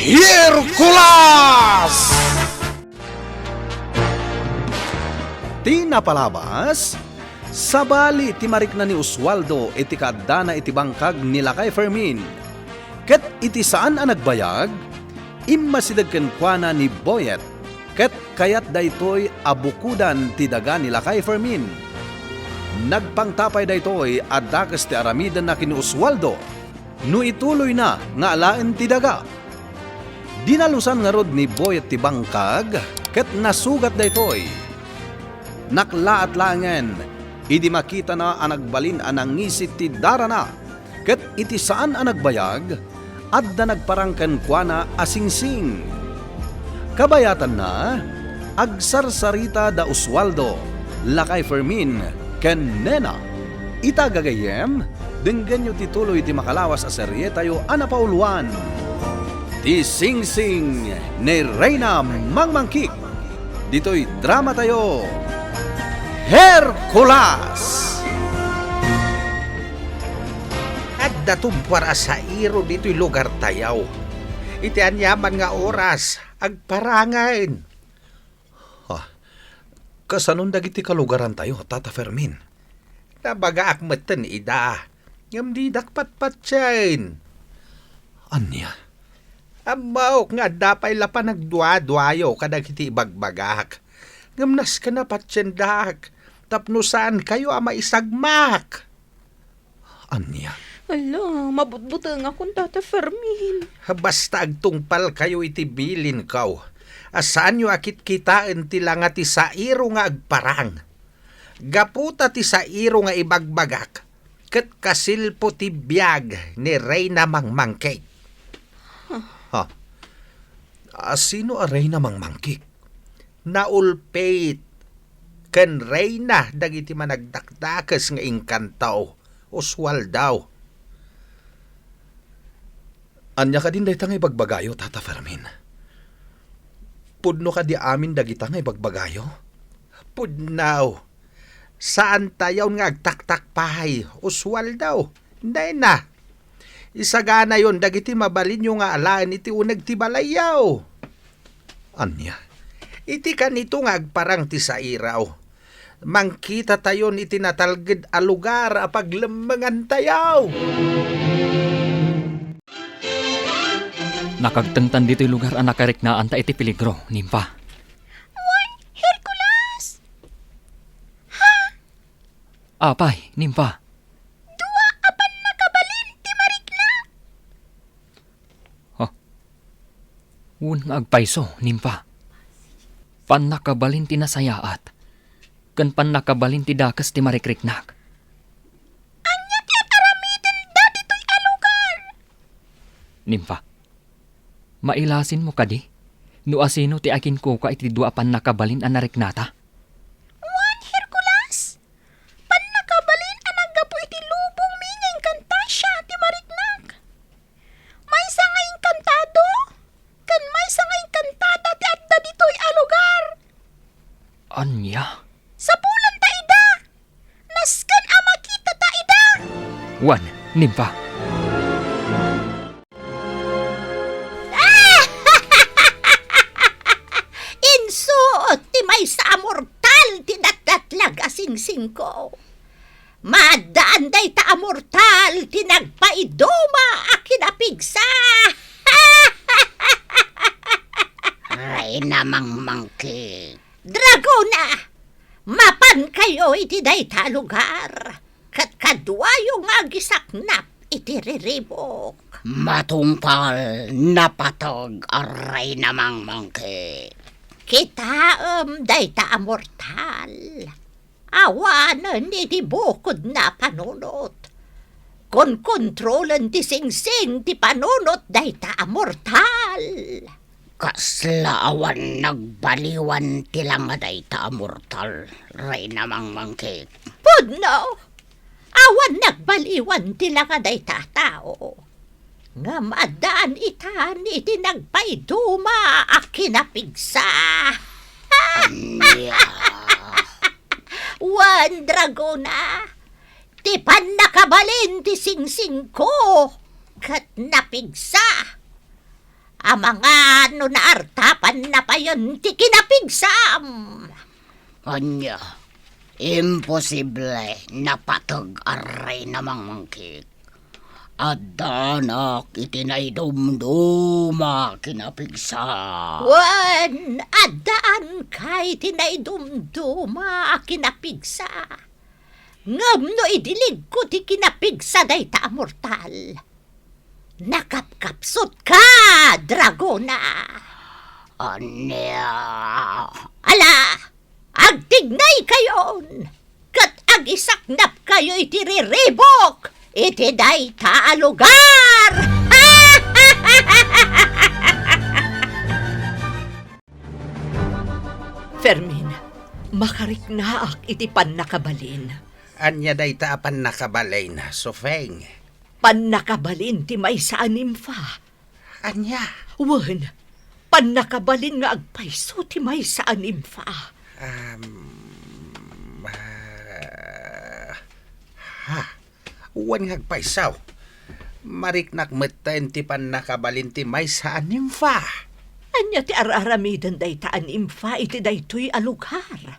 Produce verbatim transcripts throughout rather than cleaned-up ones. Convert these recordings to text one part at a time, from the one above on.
Hercules! Ti napalabas, sabali ti marikna ni Oswaldo iti kaaddana iti bangkag ni Lakay Fermin. Ket iti saan a nagbayag, immasideg kenkuana ni Boyet, ket kayat daytoy a bukodan ti daga ni Lakay Fermin. Nagpangtapay daytoy a dakes ti aramidenna ken ni Oswaldo no ituloyna nga alaen ti daga. Dinalusan ngarud ni Boyet ti bangkag ket nasugat daytoy. Naklaat laengen idi makitana a nagbalin a nangisit ti darana, ket iti saan a nagbayag, adda nagparang kenkuana a singsing. Kabayatanna, agsarsarita da Oswaldo, Lakay Fermin, ken Nena. Ita gagayyem, denggenyo ti tuloy ti makalawas a serietayo a napauluan, Ti Singsing ni Reyna Mangmangkik. Ditoy dramatayo, Hercules! Adda tumpuar a sairo ditoy lugartayo. Iti aniaman nga oras, agparangen. Ah, kasanon dagiti kalugarantayo, Tata Fermin? Nabagaak metten ida, ngem didak patpatien. Ania? Ammok nga adda pay la panagduaduayo kadagiti ibagbagak, ngem nasken a patiendak tapno saankayo a maisagmak. Ania? Ala, mabutbutengakon, Tata Fermin. Basta agtungpalkayo iti bilinko a saanyo a kitkitaen ti langa ti sairo nga agparang. Gapu ta ti sairo nga ibagbagak ket kasilpo ti biag ni Reyna Mangmangkik. Ha? A, sino a Reyna Mangmangkik? Naulpit ken reyna dagiti managdakdakes nga inkanto, Oswaldo. Ania kadin dayta nga ibagbagayo, Tata Fermin? Pudno kadi amin dagita nga ibagbagayo? Pudno. Saantayon nga agtaktak pay, Oswaldo. Dayna. Isaganayon dagiti mabalinyo nga alaen iti uneg ti balayyo. Ania? Iti kanito nga agparang ti sairo, mangkitatayon iti natalged a lugar a paglemmengantayo. Nakagtengtan ditoy lugar a nakariknaanta iti peligro, Nimpa. Wen, Hercules! Ha? Apay, Nimpa? Dua a pannakabalin ti marikna. Ha? Wen nga agpayso, Nimpa. Pannakabalin ti nasayaat, ken pannakabalin ti dakes ti marikriknak. Ania ti ar-aramidenda ditoy a lugar? Nimpa, mailasinmo kadi no asino ti akinkukua iti dua a pannakabalin a nariknata? Wen, Hercules, pannakabalin a naggapu iti lubongmi nga inkantasia ti mariknak. Maysa nga inkantado, ken maysa nga inkantada ti adda ditoy a lugar. Ania? Sapulanta ida! Nasken a makitata ida! Wen, Nimpa. Insuot ti maysa a mortal ti datdatlag a singsingko. Maaddaan dayta a mortal ti nagpaiduma a kinapigsa. Reyna Mangmangkik. Dragona, mapankayo iti dayta a lugar, ket kaduayo nga agisaknap iti riribuk. Matungpal, napateg a Reyna Mangmangkik. Kitaem dayta a mortal. Awanen iti bukodna a panunot. Konkontrolen ti singsing ti panunot dayta a mortal. Kasla awan nagbaliwan ti langa dayta a mortal, Reyna Mangmangkik. Pudno, awan nagbaliwan ti langa dayta a tao. Ngem addaan itan iti nagpaiduma a kinapigsa. Ania? Wen, Dragona, ti pannakabalin ti singsingko ket napigsa. Amangan no naartapan na payen ti kinapigsam. Ania, imposible, napateg a reyna mangmangkik. Addanak iti naidumduma a kinapigsa. Wen, addaanka iti naidumduma a kinapigsa. Ngem no idiligko ti kinapigsa dayta a mortal, nakapkapsutka, dragona. Ania? Ala, agtignaykayon, ket agisaknapkayo iti riribuk iti dayta a lugar! Fermin, makariknaak iti pannakabalin. Ania dayta a pannakabalin, Sufeng? Pannakabalin ti maysa a nimfa. Ania? Wen, pannakabalin nga agpayso ti maysa a nimfa. Um, ah, ha? Wen nga agpayso. Mariknak metten ti pannakabalin ti maysa a nimfa. Ania ti ar-aramiden dayta a nimfa iti daytoy a lugar?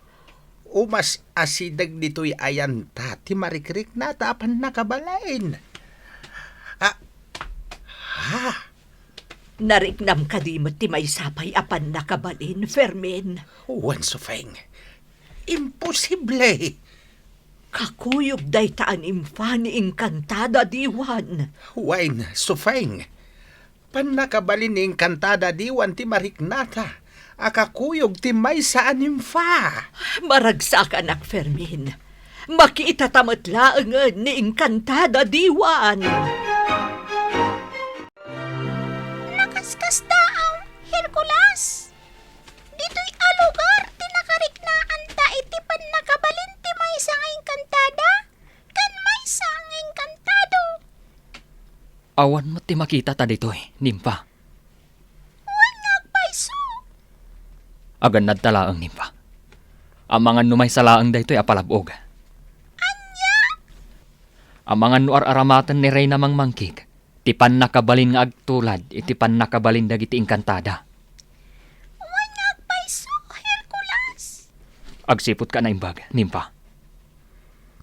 Umas asideg ditoy ayanta ti marikriknata a pannakabalin. Ah, ha? Nariknam kadi met ti maysa pay a pannakabalin, Fermin? Wen, Sufeng. Imposible! Kakuyog dayta a nimfa ni Encantada Diwan. Wen, Sufeng. Pannakabalin ni Encantada Diwan ti mariknata a kakuyog ti maysa a nimfa. Maragsakanak, Fermin. Makitata met laengen ni Encantada Diwan. Nakaskasdaaw, Hercules! Ditoy a lugar ti nakariknaanta iti pannakabalin ti maysa nga engkantada ken maysa nga engkantado. Awan met ti makitata ditoy, nimfa. Wen nga agpayso. Agannadta laeng, nimfa. Amangan no maysa laeng daytoy a palab-og. Ania? Amangan no ar-aramaten ni Reyna Mangmangkik ti pannakabalin nga agtulad iti pannakabalin dagiti engkantada. Wen nga agpayso, Hercules. Agsiputka a naimbag, nimfa.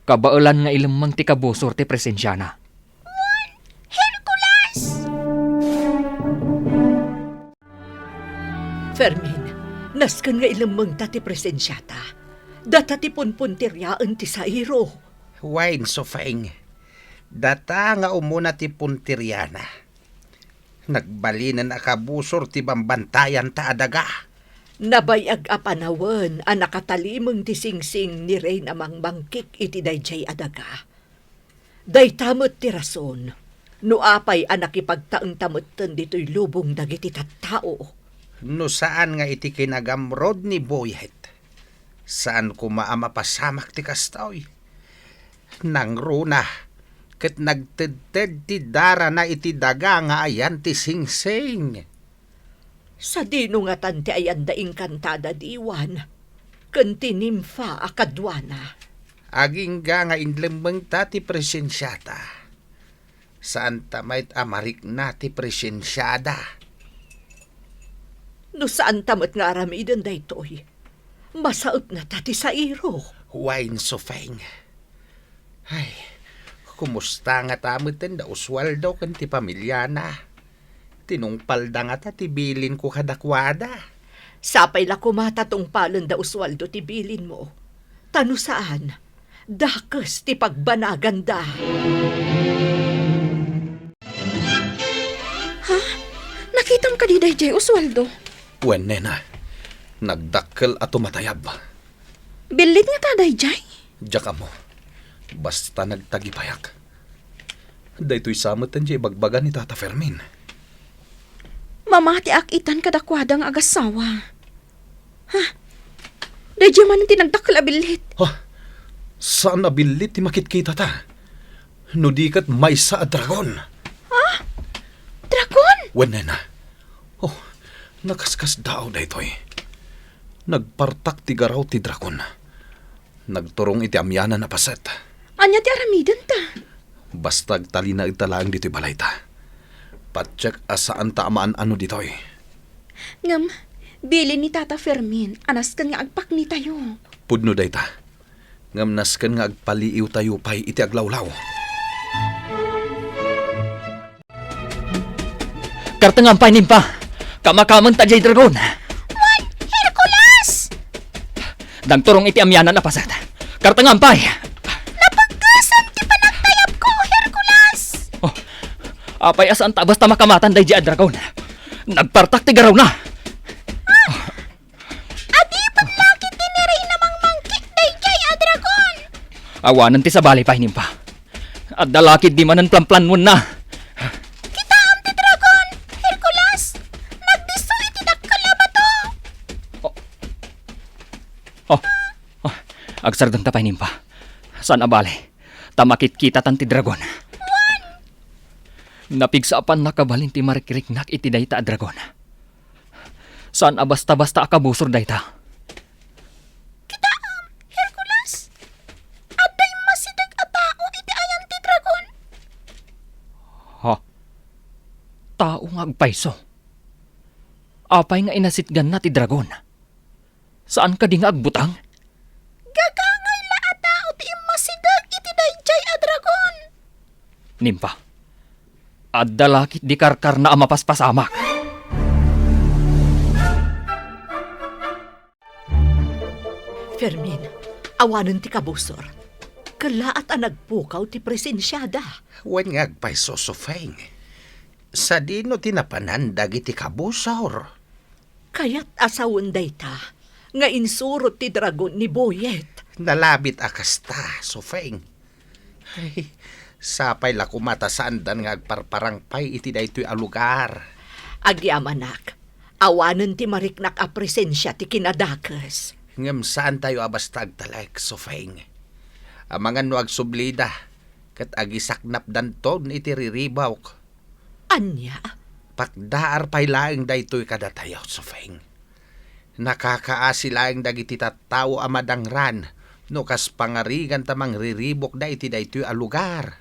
Kabaelan nga ilemmeng ti kabusor ti presensiana. Wen, Hercules! Fermin, nasken nga ilemmengta ti presensiata. Data ti punpunteriaen ti sairo. Wen, Sufeng. Data nga umuna ti punteriana. Nagbalinen a kabusor ti bambantayanta a daga. Nabayag a panawen a nakatalimeng ti singsing ni Reyna Mangmangkik iti daydiay a daga. Dayta met ti rason no apay a nakipagtaengta metten ditoy lubong dagiti tattao. No saan nga iti kinagamrod ni Boyet, saan koma a mapasamak ti kastoy. Nangruna ket nagtedted ti darana iti daga nga ayan ti singsing. Sadino ngatan ti ayan da Encantada Diwan ken ti nimfa a kaduana? Agingga nga inlemmengta ti presensiata. Saanta met a marikna ti presensiada. No saanta met nga aramiden daytoy, masaepnata ti sairo. Wen, Sufeng. Ay, kumusta ngata metten da Oswaldo ken ti pamiliana? Tinungpalda ngata ti bilinko kadakuada. Sapay la koma ta tungpalen da Oswaldo ti bilinmo. Ta no saan, dakes ti pagbanaganda. Ha? Nakitam kadi daydiay, Oswaldo? Wen, nena. Nagdakkel a tumatayab. Billit ngata daydiay? Diak ammo. Basta nagtagipayak. Daytoy sa met ti ibagbaga ni Tata Fermin. Mamatiak itan kadakuada nga agassawa. Ha? Daydiay manen ti nagdakkel a billit. Ha? Saan a billit ti makitkitata? No di ket maysa a dragon. Ha? Dragon? Wen, nena. Oh, nakaskasdaaw daytoy. Nagpartak ti garaw ti dragon. Nagturong iti amianan a paset. Ania ti aramidenta? Basta agtalinaedta laeng ditoy balayta. Atiek a saanta a maan-ano ditoy. Ngem, bilin ni Tata Fermin a nasken nga agpaknitayo. Pudno dayta. Ngem nasken nga agpaliiwtayo pay iti aglawlaw. Kartengam pay, Nimpa! Kamakamen ta diay dragon! Wen, Hercules! Nagturong iti amianan a paset. Kartengam pay! Napeggesem ti panagtayabko, Hercules! Oh, apay a saanta basta makamatan daydiay a dragon? Nagpartak ti garawna! Adi met la ketdi ni Reyna Mangmangkik daydiay a dragon! Awanen ti sabali pay, Nimpa. Adda la ketdi manen planplannuenna. Kitaem ti dragon, Hercules! Nagdisso iti dakkel a bato! Oh. Oh. Oh. Agsardengta pay, Nimpa. Saan a bale, ta makitkitatan ti dragon. Wen! Napigsa a pannakabalin ti marikriknak iti dayta a dragon. Saan a basta-basta a kabusor dayta. Kitaem, Hercules! Adda immasideg a tao iti ayan ti dragon. Ha? Tao nga agpayso? Apay nga inasitganna ti dragon? Saan kadi nga agbutang? Gagangay la a tao ti immasideg iti daydiay a dragon. Nimpa, adda la ketdi karkarna a mapaspasamak. Fermin, awanen ti kabusor. Kellaat a nagpukaw ti presensiada. Wen nga agpayso, Sofeng. Sadino ti napanan dagiti kabusor? Kayat a sawen dayta nga insurot ti dragon ni Boyet. Nalabit a kasta, Sofeng. Ay, sapay la koma ta saandan nga agparparang pay iti daytoy a lugar. Agyamanak, awanen ti mariknak a presensia ti kinadakes. Ngem saantayo a basta agtalek, Sofeng. Amangan no agsublida, ket agisaknapdanton iti riribuk. Ania? Pakdaar pay laeng daytoy kadatayo, Sofeng. Nakakaasi laeng dagiti tattao a madangran no kas pangariganta mangriribukda iti daytoy a lugar.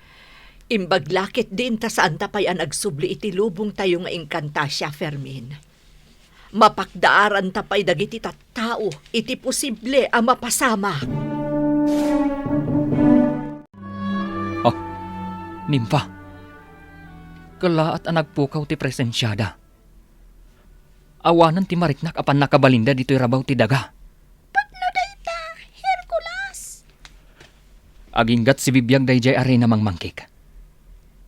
Imbag la ketdin ta saanta pay a nagsubli iti lubongtayo nga Encantasia, Fermin. Mapakdaaranta pay dagiti tattao iti posible a mapasamak. Oh, Nimpa. Kellaat a nagpukaw ti presensiada. Awanen ti mariknak a pannakabalinda ditoy rabaw ti daga. Pudno dayta, Hercules! Aginggat sibibiag daydiay a Reyna Mangmangkik.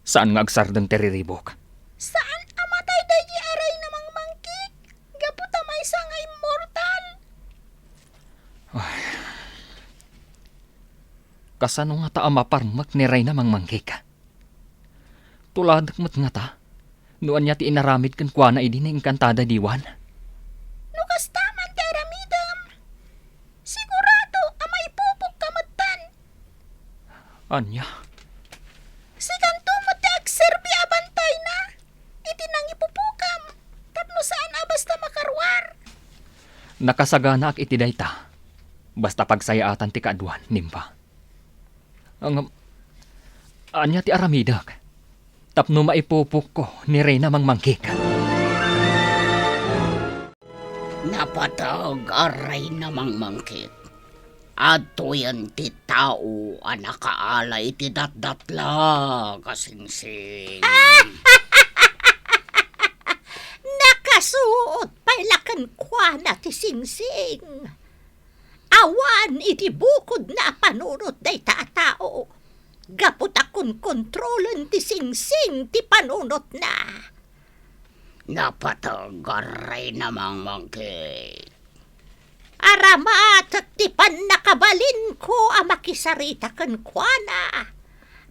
Saan nga agsardeng ti riribuk. Saan a matay daydiay a Reyna Mangmangkik, gapu ta maysa nga immortal. Ay. Kasano ngata a maparmek ni Reyna Mangmangkik? Tuladek met ngata no ania ti inaramid kenkuana idi naengkantada diwan. No kasta man ti aramidem, sigurado a maipupokka metten. Ania? Sikanto met ti agserbi a bantayna iti nangipupokam tapno saan a basta makaruar. Nakasaganaak iti dayta. Basta pagsayaatan ti kaaduan, Nimpa. Ngem, ania ti aramidek tapno maipupokko ni Reyna Mangmangkik? Napateg a Reyna Mangmangkik. Adtoyen ti tao a nakaala iti datdatlag a singsing. Nakasuot pay la kenkuana ti singsing. Awan iti bukodna a panunot dayta a tao, gapu ta konkontrolen ti singsing ti panunotna. Napateg a Reyna Mangmangkik. Aramatek ti pannakabalinko a makisarita kenkuana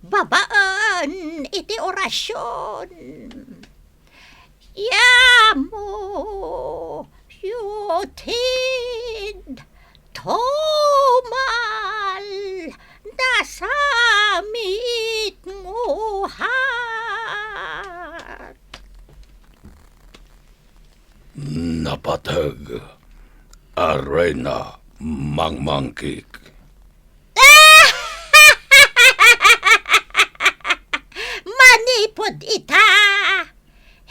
babaen iti orasion. Yamo, yutid, tumal, nasamit, nguhat. Napateg a Reyna Mangmangkik. Manipud ita,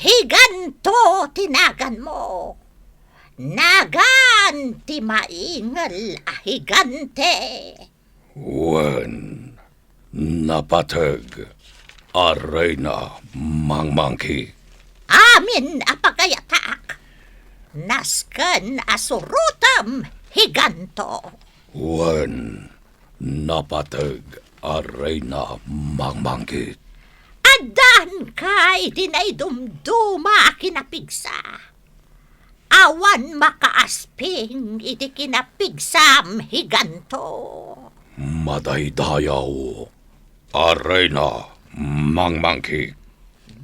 Higanto ti naganmo. Nagan ti maingel a higante. Wen, napateg a reyna mangmangkik. Amin a pagayatak, nasken a surotem, higanto. Wen, napateg a reyna mangmangkik. Addaanka iti naidumduma a kinapigsa. Awan makaasping iti kinapigsam, higanto. Madaydayaw a reyna mangmangkik.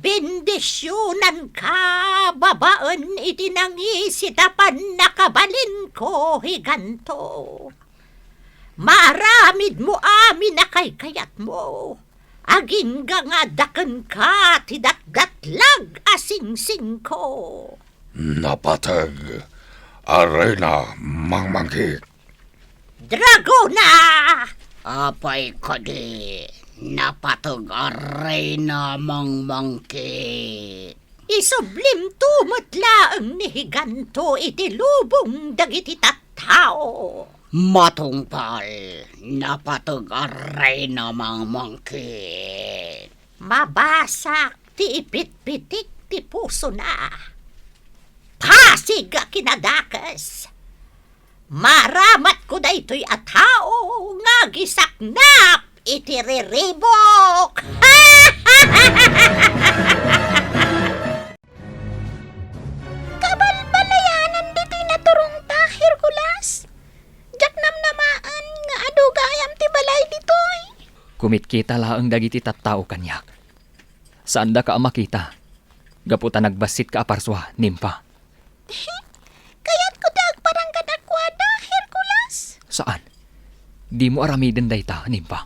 Bendisionanka babaen iti nangisit a pannakabalinko, higanto. Maaramidmo amin a kaykayatmo. Agingga nga adda kenka ti datdatlag a singsingko. Napateg a reyna mangmangkik. Dragona! Apay kadi, napateg a reyna mangmangkik. Isublimto met laeng ni higanto iti lubong dagiti tattao. Matungpal, napateg a reyna mangmangkik. Mabasak ti ipitpitik ti pusona. Pasig a kinadakes! Maaramatko daytoy a tao nga agisaknap iti riribuk! Kabalbalayanan ditoy naturongta, Hercules. Diak namnamaen nga adu gayam ti balay ditoy. Kumitkita laeng dagiti tattao kaniak. Saandaka a makita, gapu ta nagbassitka a parsua, Nimfa. Kayatko ti agparang kadakuada, Hercules. Saan? Dimo aramiden dayta, Nimfa.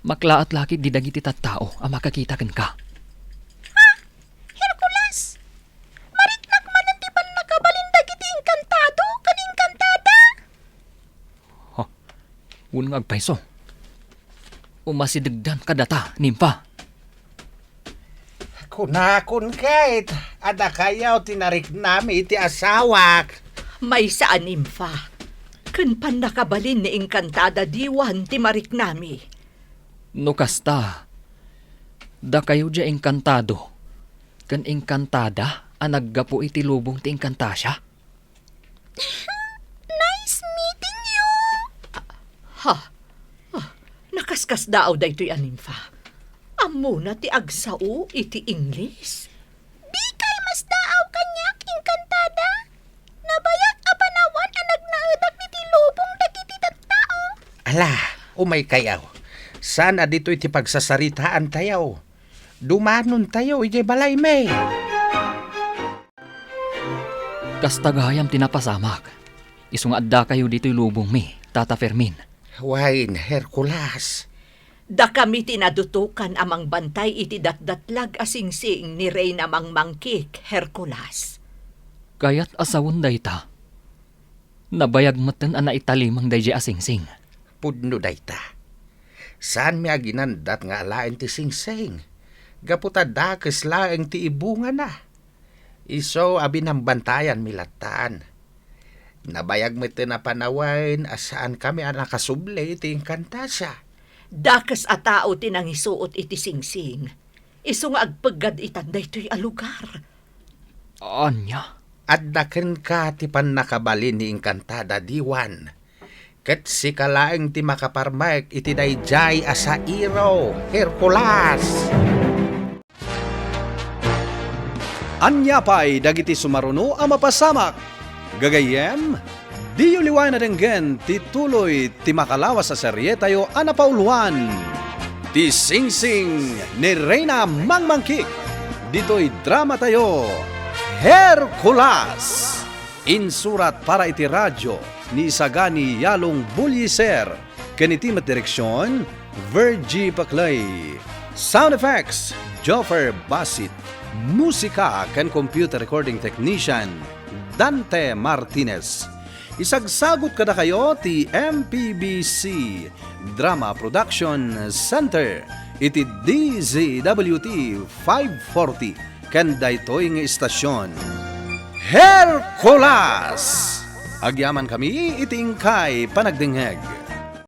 Maklaat la ketdi dagiti tattao a makakita kenka. Ha? Hercules? Mariknak manen ti pannakabalin dagiti inkantado ken inkantada? Ha? Wen nga agpayso. Umasidegdan kadata, Nimfa. Kunakon ket, a dakayo ti nariknami iti asawak. Maysa a Nimfa, ken pannakabalin ni inkantada diwan ti mariknami. No kasta, dakayo diay inkantado ken inkantada a naggapu iti lubong ti Inkantasia? Nice meeting you! Ha? Ah, nakaskasdaaw daytoy a Nimfa. Ammona ti agsao iti Ingles? Dikay masdaaw kaniak, inkantada. Nabayag a panawan a nagnaedak iti lubong dagiti tattao. Ala, umaykayo. Saan a ditoy ti pagsasaritaantayo. Dumanontayo idiay balaymi. Kasta gayam ti napasamak, isu nga addakayo ditoy lubongmi, Tata Fermin. Wen, Hercules. Dakami ti nadutokan a mangbantay iti datdatlag a singsing ni Reyna Mangmangkik, Hercules. Kayat a sawen dayta. Nabayag metten a naitalimang daydiay a singsing. Pudno dayta. Saanmi a ginandat nga alaen ti singsing, gapu ta dakes laeng ti ibungana. Isu a binambantayanmi lattan. Nabayag metten a panawen a saankami a nakasubli iti Inkantasia. Dakes a tao ti nangisuot iti singsing, isu nga agpeggad itan daytoy a lugar. Ania? Adda kenka ti pannakabalin ni inkantada diwan. Ket sika laeng ti makaparmek iti daydiay a sairo, Hercules! Ania pay dagiti sumaruno a mapasamak? Gagayyem, diyo liwayan a denggen ti tuloy ti makalawas a serietayo a napauloan, Ti Singsing ni Reyna Mangmangkik, ditoy dramatayo, Hercules. Insurat para iti radio ni Isagani Yalong Bullieser, ken iti met direksion, Virgie Paclay. Sound effects, Joffer Basit. Musika ken computer recording technician, Dante Martinez. Isagsagut kadakayo ti M P B C Drama Production Center iti D Z W T five forty. ken daytoy nga istasyon, Hercules! Agyamankami iti inkay panagdengngeg.